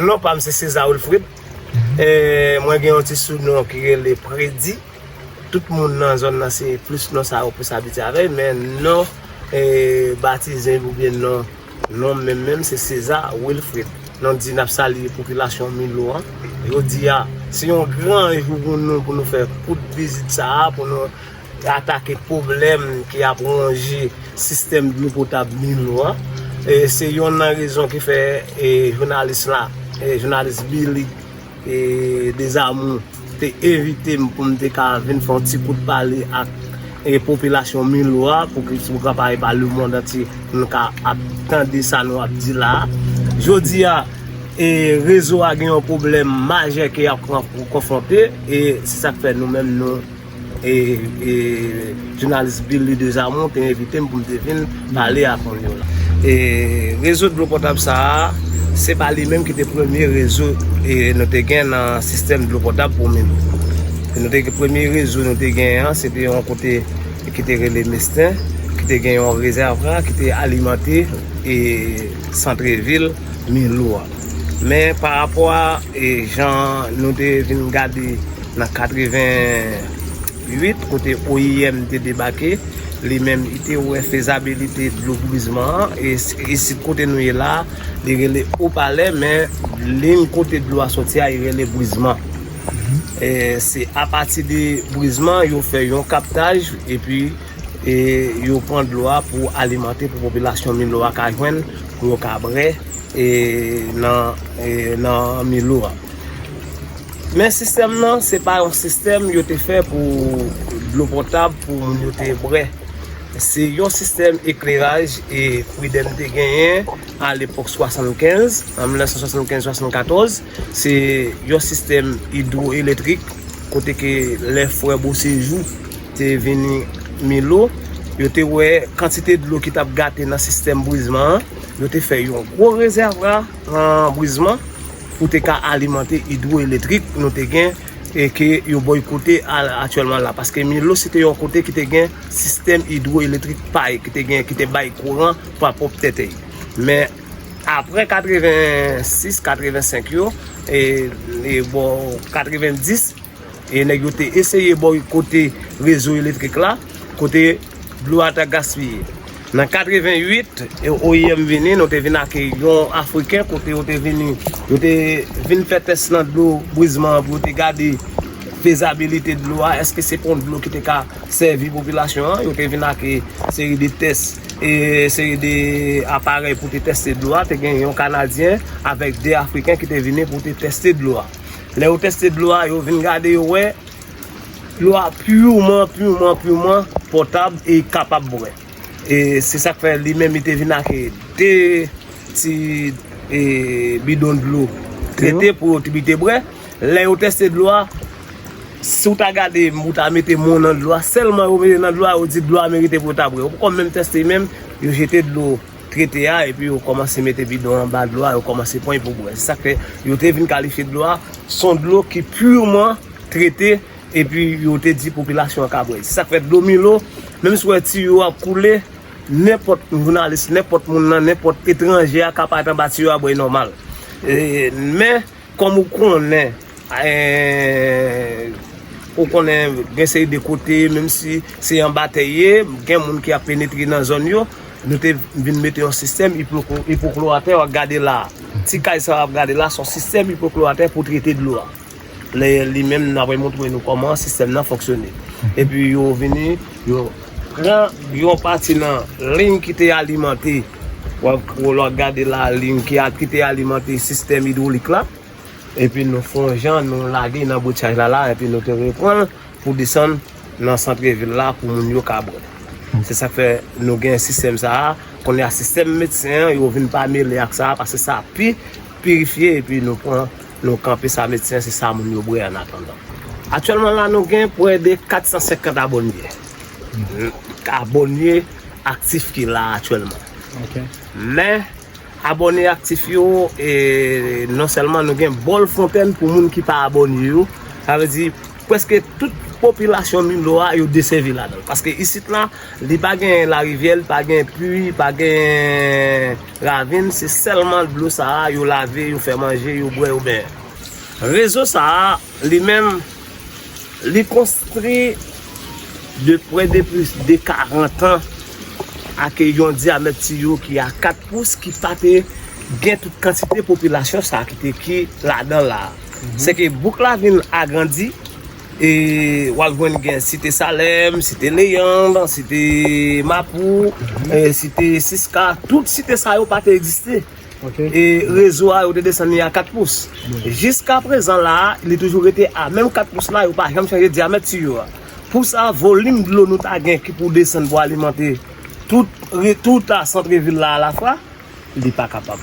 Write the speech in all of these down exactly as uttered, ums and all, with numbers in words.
Non pa m se César Wilfrid. E, mwen gen yon ti sounon ki rele Predi. Tout moun nan zòn nan se plis non sa yo plis abitye avè l, men non, e, batize oubyen non, non menm menm se César Wilfrid. Nou di n ap salye popilasyon Milo an. Jodi a, se yon gran jou pou nou, pou nou fè kout vizit sa a, pou nou atake pwoblèm ki ap wonje sistèm dlo potab Milo a. E se yonn nan rezon ki fè, e, jounalis la, e, jounalis Billy, e, Dezamour te envite m pou m te ka vin fè yon ti kout pale ak, e, popilasyon Milo a, pou ki, pou ka pale ba lemonn antye, pou nou ka ap tande sa nou ap di la a. Jodi a, e, rezo a gen yon pwoblèm majè ke y ap kon-, konfwonte, e se sa k fè nou menm nou, e, e, jounalis Billy Dezamour te envite m pou m te vin pale ak moun yo la. E rezo dlo potab sa a, se pa li menm ki te premye rezo, e, nou te gen nan sistèm dlo potab pou Milo. E nou te gen premye rezo nou te gen an, se te yon kote ki te rele Mesten, ki te gen yon rezèvwa ki te alimante, e, santrevil Milo a. Men pa rapò a, e, jan nou te vin gade nan katreven uit, kote O I M te debake, li menm li te wè fezabilite dlo brizman an, e s-, isit kote nou ye la, li rele Opalè, men liy kote dlo a soti a, li rele brizman. E se apati de brizman, yo fè yon kaptaj, epi, e, yo pran dlo a pou alimante, pou popilasyon Milo a ka jwenn, pou yo ka bwè, e, nan, e, nan Milo a. Men sistèm nan, se pa yon sistèm yo te fè pou dlo potab, pou moun yo te bwè. Se yon sistèm ekleraj e Fridem te genyen alepòk swasannkenz, an mil nèf san swasannkenz swasannkatòz. Se yon sistèm idwoelektrik, kote ke lè frè Beauséjour te vini Milo, yo te wè kantite dlo ki t ap gate nan sistèm brizman an, yo te fè yon gwo rezèvwa nan brizman pou te ka alimante idwoelektrik nou te gen, e ke yo bòykote a-, aktyèlman la. Paske Milo se te yon kote ki te gen sistèm idwoelektrik pa y, ki te gen, ki te bay kouran pa pwòp tèt li. Men apre katreven sis, katreven senk yo, e, e bò katreven dis, e nèg yo te eseye bòykote rezo elektrik la, kote dlo a t ap gaspiye. Nan katreven uit, e, O I M vini, nou te vin ak yon Afriken, kote yo te vini, yo te vin fè tès nan dlo brizman an pou yo te gade fezabilite dlo a, èske se pa yon dlo ki te ka sèvi popilasyon an. Yo te vin ak, e, seri de tès, e, seri de aparèy pou te tèste dlo a. Te gen yon Kanadyen avèk de Afriken ki te vini pou te tèste dlo a. Lè yo tèste dlo a, yo vin gade, yo wè dlo a piman, piman, piman potab e kapab bwè. E se sa k fè li menm li te vin ak de ti, e, bidon dlo trete pou yo te bwè. Lè yo tèste dlo a, si w ta gade, ou ta mete men w nan dlo a, sèlman yo mete nan dlo a, yo di dlo a merite pou yo ta bwè. Yo poko menm tèste menm, yo jete dlo trete a, epi yo kòmanse mete bidon anba dlo a, yo kòmanse pran pou bwè. Se sa k fè yo te vin kalifye dlo a, se yon dlo ki piman trete, epi yo te di popilasyon an ka bwè. Se sa k fè dlo Milo, menm si w wè tiyo ap koule, nenpòt jounalis, nenpòt moun nan, nenpòt etranje a ka parèt anba tiyo a bwè nòmal. E, men, kòm ou konnen, e, ou konnen gen seri de kote, menm si se anba tè ye, gen moun ki ap penetre nan zòn yo, nou te vin mete yon sistèm ipoklo-, ipokloratè w ap gade la. Ti kay sa w ap gade la, se yon sistèm ipokloratè pou trete dlo a. Lè li menm, n ap montre nou kòman sistèm nan fonksyone. Epi yo vini, yo pran yon pati nan liy ki te alimante, w ap, w ap gade la, liy ki a, ki te alimante sistèm idwolik la. Epi nou fè yon jan, nou lage nan boutyaj la, la, epi nou te reprann l pou desann nan santrevil la pou moun yo ka bwè. Se sa k fè nou gen sistèm sa a. Kounye a, sistèm medsen an, yo vin pa mele ak sa a, paske sa pi pirifye, epi nou pran, nou kanpe sa medsen, se sa moun yo bwè annatandan. Aktyèlman la, nou gen prè de kat san senkant abòne. Abòne aktif ki la aktyèlman. Men, abòne aktif yo, e, non sèlman nou gen bòl fontèn pou moun ki pa abòne yo, sa vle di, prèske tout popilasyon Milo a, yo desèvi ladan l. Paske isit la, li pa gen larivyè, li pa gen pui, pa gen ravin, se sèlman dlo sa a, yo lave, yo fè manje, yo bwè, yo benyen. Rezo sa a, li menm, li konstwi de prè de plis de karant an ak yon dyamèt tiyo ki a kat pous, ki pa te gen tout kantite popilasyon sa a ki te ki ladan la. Se ke bouk la vin agrandi, e w ap jwenn gen Site Salèm, Site Leyand, Site Mapou, e Site Siska, tout site sa yo pa te egziste. E rezo a, yo te desann li a kat pous. Jiska prezan la a, li toujou rete a menm kat pous la, yo pa janm chanje dyamèt tiyo a. Pou sa, volim dlo nou ta gen ki pou desann pou alimante tout, re- tout a sant vil la alafwa, li pa kapab.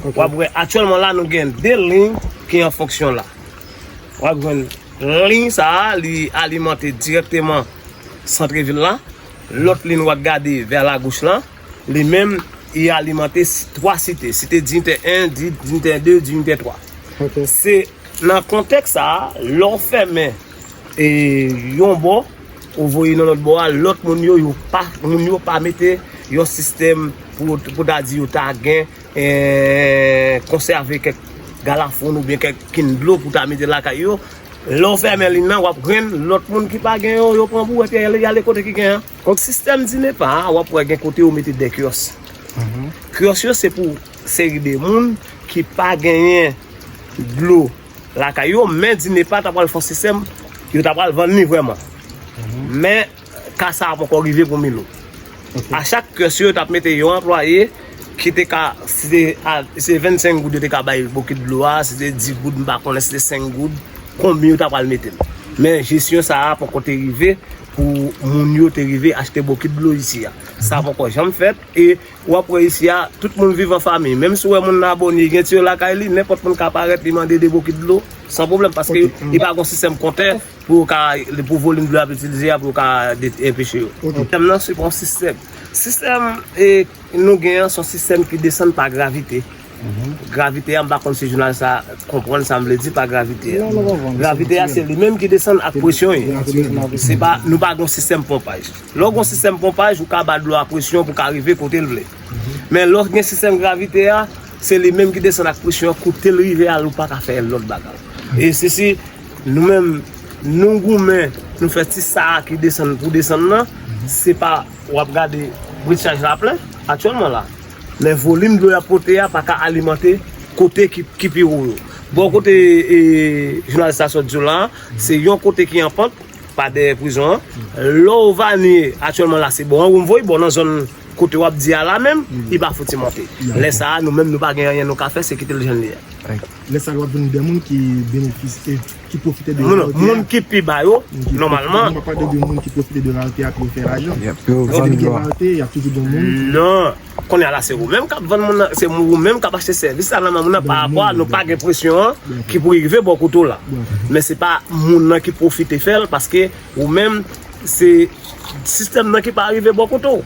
W ap wè, aktyèlman la, nou gen de liy ki an fonksyon la. W ap jwenn liy sa a, li alimante dirèkteman sant vil la. Lòt liy w ap gade vè lagouch lan, li menm, li alimante si- twa site. Site Diyite en, Di- Diyite de, Diyite twa. Se nan kontèks sa a, lè w fèmen e yon bò, ou voye nan lòt bò a, lòt moun yo, yo pa, moun yo pa mete yon sistèm pou, pou ta di yo ta gen, e, konsève kèk galafonn oubyen kèk kin dlo pou ta mete lakay yo. Lè w fèmen liy nan, w ap jwenn lòt moun ki pa gen yo, yo pran bouwèt, y ale, y ale kote ki gen an. Donk, sistèm Dinepa a, w ap wè gen kote yo mete de kyòs. Kyòs yo, se pou seri de moun ki pa genyen dlo lakay yo, men Dinepa ta pral fè yon sistèm, yo ta pral vann li vrèman. Men, ka sa a poko rive pou Milo. A chak kyòs yo, yo t ap mete yon anplwaye ki te ka, si se a, se vennsenk goud yo te ka bay bokit dlo a, si se dis goud, m pa konnen, si se senk goud, konbyen yo ta pral mete l. Men jesyon sa a poko te rive pou moun yo te rive achte bokit dlo isi a. Sa poko janm fèt, e w ap wè isi a, tout moun viv an fanmi. Menm si w wè moun nan abòne, gen tiyo lakay li, nenpòt moun ka parèt, li mande de bokit dlo, san pwoblèm, paske li pa gon sistèm kontè pou yo ka, pou volim dlo y ap itilize a, pou yo ka de- enpeche yo. Sistèm nan, se pa yon sistèm. Sistèm, e, nou gen an, se yon sistèm ki desann pa gravite. Gravite a, m pa konn si jounalis la konprann sa m vle di pa gravite a. Gravite a, se li menm ki desann ak presyon yo. Se pa, nou pa gon sistèm ponpaj. Lè w gon sistèm ponpaj, ou ka ba dlo a presyon pou ka rive kote l vle. Men lè w gen sistèm gravite a, se li menm ki desann ak presyon an, kote l rive a, ou pa ka fè lòt bagay. E se si nou menm, nou goumen, nou fè ti sa a ki desann pou desann nan, se pa w ap gade brichaj la plen aktyèlman la. Men volim dlo y ap pote a pa ka alimante kote ki, ki pi wo yo. Bò kote, e, jounalis la sot di w la, se yon kote ki an pant, pa dèyè prizon an. Lè w vanye aktyèlman la, se bò anwo m voye, bò nan zòn kote w ap di a la menm, li pa fouti monte. Lè sa a, nou menm, nou pa gen anyen nou ka fè, se kite l jan l ye a. Lè sa a, w ap jwenn de moun ki benefisye, ki pwofite de rarite a. Moun ki pi ba yo, nòmalman. Nou pa pale de moun ki pwofite de rarite a pou yo fè lajan. Paske li gen rarite, y ap toujou gen moun ki. Non. Kounye a la, se ou menm k ap vann moun nan, se ou menm k ap achte sèvis la nan men moun nan, pa rapò a nou pa gen presyon an ki pou rive bò kote w la. Men se pa moun nan ki pwofite fè l, paske ou menm, se sistèm nan ki pa rive bò kote w.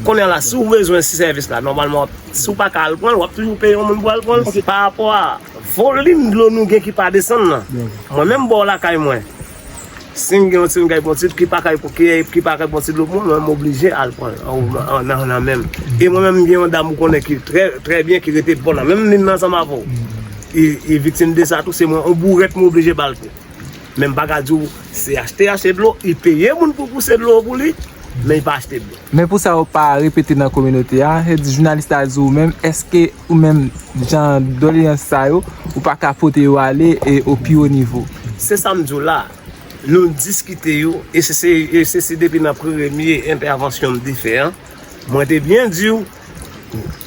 Kounye a la, si w bezwen sèvis la, nòmalman, si w pa ka al pran l, w ap toujou peye yon moun pou al pran l. Pa rapò a volim dlo nou gen ki pa desann nan. Mwen menm bò lakay mwen, si m gen yon timoun k ap pran ti, ki pa ka, ki, ki pa ka pran ti dlo pou mwen, mwen, m oblije al pran l an, an, nan, nan men m. E mwen menm, m gen yon dam ou konnen ki trè, trè byen, ki rete bò nan menm liy nan ansanm avè w. Li, li viktim de sa tou, se mwen, yon bourèt m oblije ba l tou. Men m pa ka di w se achte, achte dlo, li peye moun pou pouse dlo pou li, men li pa achte dlo. Men pou sa yo pa repete nan kominote a, se di jounalis la di ou menm, èske ou menm, jan doleyans sa yo, ou pa ka pote yo ale e o pi wo nivo? Se sa m di w la, nou diskite yo, e se, se, e se, se depi nan premye entèvansyon m te fè an, mwen te byen di w,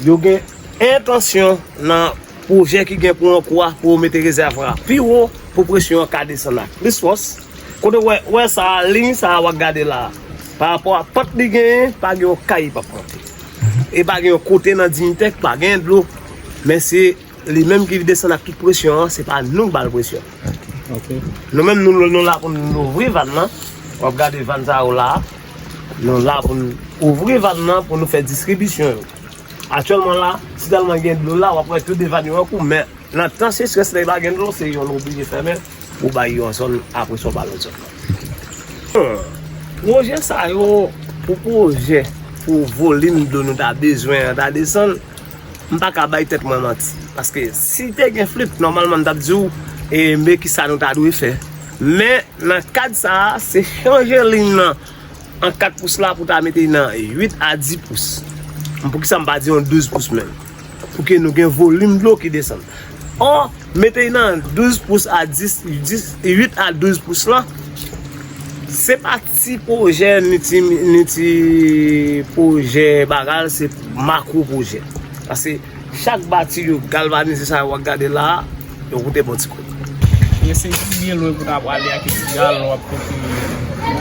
yo gen entansyon nan pwojè ki gen pou Ankwa pou yo mete rezèvwa a pi wo pou presyon an ka desann ak plis fòs. Kote w wè, wè sa a, liy sa a w ap gade la a, pa rapò a pant li genyen, pa gen yon kay li p ap monte. E pa gen yon kote nan Diyite k pa gen dlo. Men se li menm ki desann ak tout presyon an, se pa nou k ba l presyon. Nou menm, nou, nou la pou n ouvri vàn nan. W ap gade vàn sa yo la a. Nou la pou n ouvri vàn nan pou nou fè distribisyon yo. Aktyèlman la, si tèlman gen dlo la, w ap wè tou de vàn yo an kou, men nan tan sechrès la, pa gen dlo, se youn ou oblije fèmen pou bay yon zòn, apre sa w ba lòt zòn nan. Pwojè sa yo, pou pwojè, pou volim dlo nou ta bezwen an ta desann, m pa ka bay tèt mwen manti. Paske si te gen flip, nòmalman m t ap di w, e, men kisa nou ta dwe fè. Men, nan kad sa a, se chanje liy nan an kat pous la pou ta mete nan uit a dis pous. Poukisa m pa di yon douz pous menm? Pou ke nou gen volim dlo ki desann. Ò, mete nan douz pous a dis, dis, uit a douz pous lan, se pa ti pwojè, ni ti, ni ti pwojè bagay, se makwo pwojè. Paske chak bati yo galvanize sa yo w ap gade la a, yo koute bon ti kob. Mesye, si gen lwen pou ta prale ak ti galon w ap pote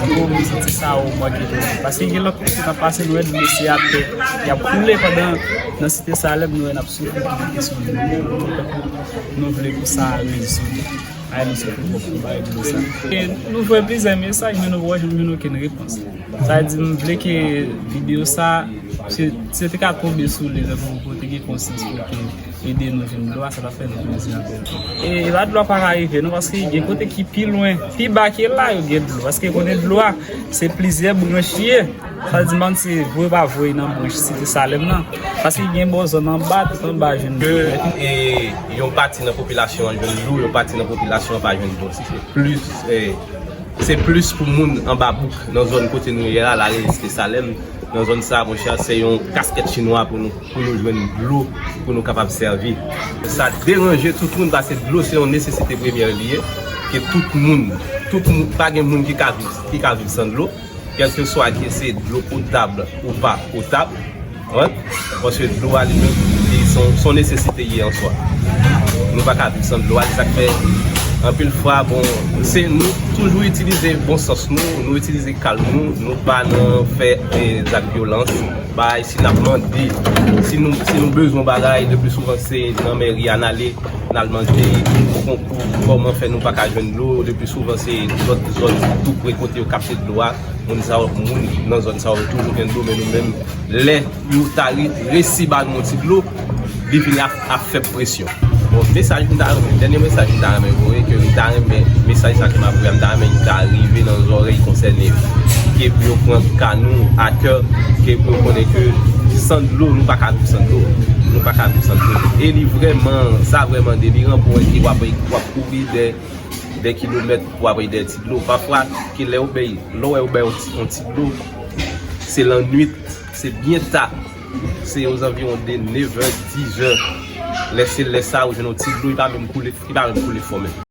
dlo, m santi sa ou manke dlo. Paske gen lòt kote n ap pase, nou wè dlo se atè, y ap koule pandan nan Site Salèm, nou wè n ap soufri pou nou kesyon dlo. Nou vle pou sa rezoud. Ay, nou soufri twòp pou bay dlo sa. E nou voye plizyè mesaj, men nou pa janm jwenn okenn repons. Sa vle di, m vle ke videyo sa, se, se te ka tonbe sou li, lè pou, pou te gen konsyans pou ke ede nou jwenn dlo a, sa t ap fè nou plezi anpil. E, e pa dlo a pa ka rive, non, paske gen kote ki pi lwen, pi ba ke la, yo gen dlo. Paske kote dlo a, se plizyè branch ye. Sa vle di, m pa konn si vre pa vre nan branch Site Salèm nan. Paske gen bò zòn anba, tout anba jwenn dlo. Ke, e, yon pati nan popilasyon an jwenn dlo, yon pati nan popilasyon an pa jwenn dlo. Se plis, e, se plis pou moun anba bouk, nan zòn kote nou ye a, la, Site Salèm, nan zòn sa, monchè, se yon kaskèt chinwa pou nou, pou nou jwenn dlo, pou nou kapab sèvi. Sa deranje tout moun, paske dlo se yon nesesite premyè li ye, ke tout moun, tout moun, pa gen moun ki ka viv, ki ka viv san dlo. Kèlkeswa ke se dlo potab ou pa potab, wi, paske dlo a li menm, li se yon, se yon nesesite ye an swa. Nou pa ka viv san dlo a, se sa k fè anpil fwa, bon, se nou toujou itilize bon sans nou, nou itilize kalm nou, nou pa nan fè, e, zak vyolans, bay, si n ap mande, si nou, si nou bezwen bagay, le pli souvan se nan mèri a n ale, n al mande konkou, kòman fè nou pa ka jwenn dlo, le pli souvan se lòt zòn tou pre kote yo kapte dlo a, moun sa yo, moun nan zòn sa yo toujou gen dlo, men nou menm, lè yo ta re-, resi ba nou yon ti dlo, li vin ap, ap fè presyon. Bon, mesaj m ta renmen, dènye mesaj m ta renmen voye, ke m ta renmen, mesaj sa ke m ap voye a, m ta renmen li ta rive nan zòrèy konsène yo. Ke pou yo pran ka nou a kè, ke pou yo konnen ke san dlo, nou pa ka viv san dlo. Nou pa ka viv san dlo. E li vrèman, sa vrèman deliran pou wè ke w ap, w ap kouri dè, dè kilomèt pou w ap dè ti dlo. Pafwa, ke lè yo bay, lè w wè yo bay yon ti, yon ti dlo, se lannwit, se byen ta. Se ozanviwon de nevè, dizè. Lè se lè sa, ou jwenn yon ti dlo, li pa menm koule, li pa menm koule fò menm.